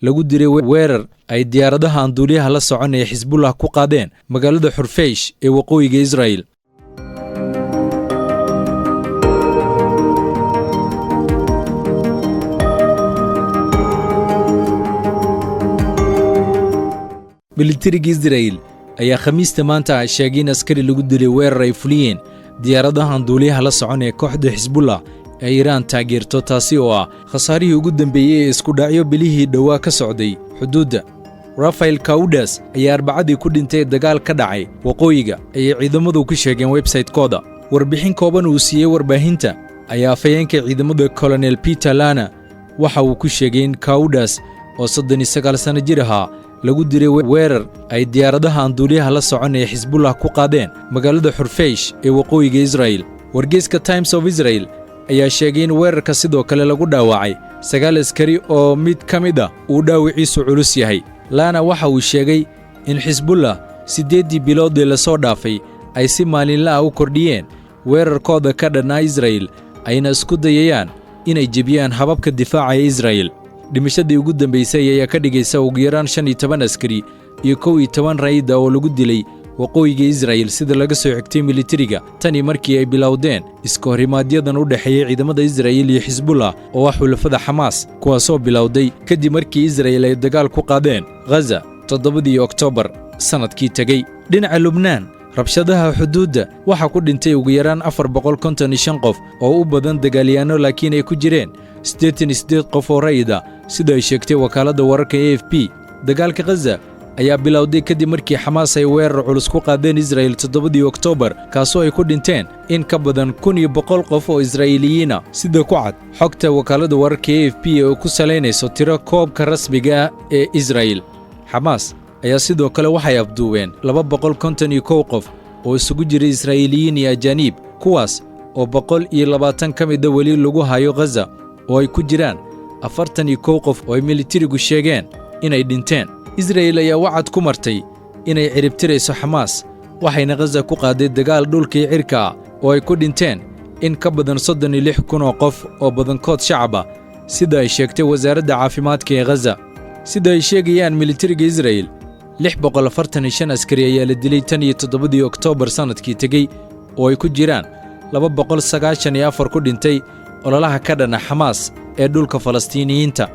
Lagu dilay weerar ay diyaaradaha aan duuliyaha la socon ee Xisbullah ku qaadeen magaalada Xurfeysh ee waqooyiga Israa'el. Militariga Israa'el ayaa Khamiista maanta sheegay in askari lagu dilay weerar ay fuliyeen diyaaradahan duuliyaha la socon ee kooxda Xisbullah ee Iiraan taageerto, taasi oo ah khasaarihii ugu dambeeyey ee iskudhacyo bilihii dhowaa ka socday xuduudda. Rafael Kaudas ayaa Arbacadii ku dhintay dagaal ka dhacay waqooyiga, ayay ciidamadu ku sheegeen websaytekooda. Warbixin kooban uu siiyey warbaahinta ayaa afhayeenka ciidamada, Colonel Peter Lana, waxa uu ku sheegay in Kaudas oo 39 sanno jir ahaa lagu dilay weerar ay diyaaradaha aan duuliyaha la socon ee Xisbullah ku qaadeen magaalada Xurfeysh ee waqooyiga Israa'el. Wargeyska Times of Israel ayaa sheegay in weerarka sidoo kale lagu dhaawacay 9 askari oo mid ka mid ah uu dhaawiciisu culus yahay. Lana waxa uu sheegay in Xisbullah 8-dii biloodii lasoo dhaafay ay si maalinla ah u kordhiyeen weerarkooda ka dhannaa Israa'el, ayna isku dayayaan inay jebiyaan hababka difaaca ee Israa'el. Dhimashadii ugu dambaysay ayaa ka dhigaysa ugu yaraan 15 askari iyo 11 rayida oo lagu dilay waqooyiga Israa'el, sida laga soo xigtay militariga, tani markii ay bilowdeen iska horimaaadyadan u dhexeeya ciidamada Israa'il iyo Xisbullah oo ah xulafada Xamaas, kuwaasoo bilowday kadib markii Israa'il ay dagaal ku qaadeen Ghaza 7-dii Oktoobar sannadkii tegey. Dhinaca Lubnaan, rabshadaha xuduudda waxaa ku dhintay ugu yaraan 455 qof oo u badan dagaalyahanno, laakiin ay ku jireen 88 qof oo rayida, sida ay sheegtay wakaaladda wararka AFP. Dagaalka Khaza ayaa bilowday kadib markii Xamaas ay weerar culus ku qaadeen Israa'il 7-dii Oktoobar, kaasoo ay ku dhinteen in ka badan 1100 qof oo Israa'iiliyiina, sida ku cad xogta wakaaladda wararka AFP ee ku salaynayso tiro koobka rasmiga ah ee Israa'il. Xamaas ayaa sidoo kale waxay afduubeen 251 qof oo isugu jiray Israa'iiliyiin iyo ajaaniib, kuwaas oo 120 ka mida weli lagu hayo Khaza, oo ay ku jiraan 41 qof oo ay militarigu sheegeen inay dhinteen. Israa'il ayaa wacad ku martay inay ciribtirayso Xamaas, waxayna Khaza ku qaaday dagaal dhulkii cirka ah oo ay ku dhinteen in ka badan 36,000 oo qof oo badankood shacab ah, sida ay sheegtay wasaaradda caafimaadka ee Khaza. Sida ay sheegayaan militariga Israa'il, 645 askari ayaa la dilay tan iyo 7-dii Oktoobar sannadkii tegey, oo ay ku jiraan 294 ku dhintay ololaha ka dhana Xamaas ee dhulka Falastiiniyiinta.